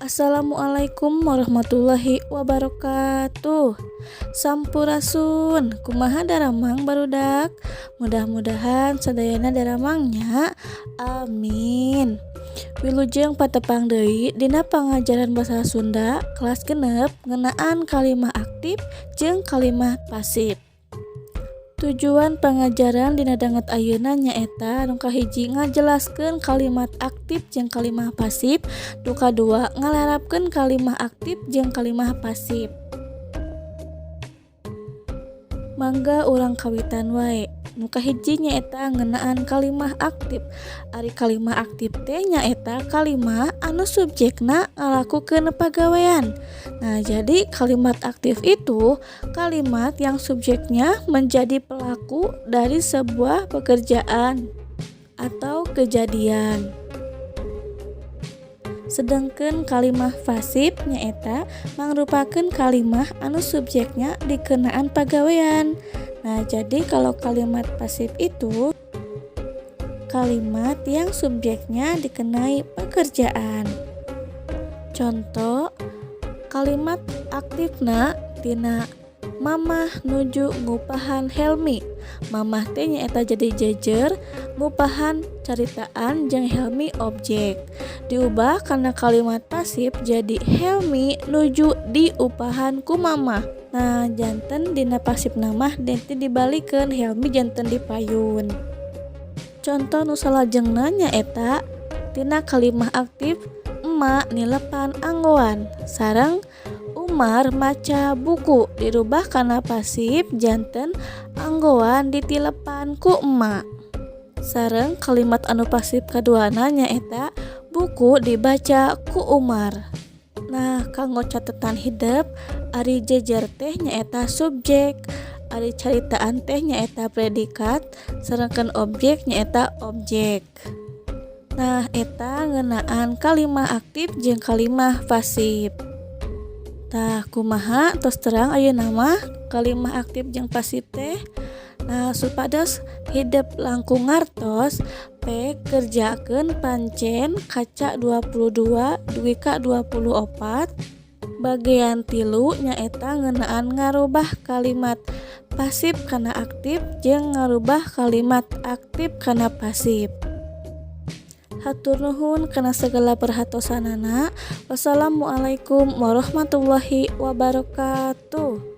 Assalamualaikum warahmatullahi wabarakatuh. Sampurasun. Kumaha daramang, barudak? Mudah-mudahan sadayana daramang nya. Amin. Wilujeng patepang deui dina pangajaran basa Sunda kelas 6 ngeunaan kalimah aktif jeung kalimat pasif. Tujuan pangajaran dina danget ayeuna nyaeta nu kahiji, ngajelaskeun kalimat aktif jeung kalimah pasif, nu kadua, ngalarapkeun kalimah aktif jeung kalimah pasif. Mangga urang kawitan wae. Nu kahiji nyaeta ngeunaan kalimah aktif. Ari kalimah aktif teh nyaeta kalimah anu subjekna ngalakukeun pagawean. Nah, jadi kalimat aktif itu kalimat yang subjeknya menjadi pelaku dari sebuah pekerjaan atau kejadian. Sedangkan kalimah pasif nyaeta mangrupakeun kalimah anu subjeknya dikenaan pagawean. Nah, jadi kalau kalimat pasif itu kalimat yang subjeknya dikenai pekerjaan. Contoh kalimat aktifna tina "Mamah nuju ngupahan Helmi". Mamah teh nyaeta jadi jejer, ngupahan caritaan, jeung Helmi objek. Diubah kana kalimat pasif jadi "Helmi nuju diupahan ku Mamah". Nah, janten dina pasifna mah nanti dibalikeun, Helmi janten dipayun. Contoh nu salajengna nyaeta tina kalimah aktif "Emak nilepan anggoan" sareng "Umar maca buku", dirubah kana pasif janten "Anggoan ditilepan ku emak". Sareng kalimat anu pasif kaduana nyaeta "Buku dibaca ku Umar". Nah, kanggo catetan hidep, ari jejer teh nyaeta subjek, ari caritaan teh nyaeta predikat, sedangkan objek nyaeta objek. Nah, eta ngeunaan kalimah aktif jeung kalimah pasif. Tah, kumaha, tos terang ayeuna mah kalimah aktif jeung pasif teh? Nah, supados hidep langkung ngartos, pek kerjakeun pancen kaca 22 dugi ka 24 bagian 3, nyaeta ngeunaan ngarubah kalimat pasif kana aktif jeung ngarubah kalimat aktif kana pasif. Hatur nuhun kana sagala perhatosanana. Wassalamualaikum warahmatullahi wabarakatuh.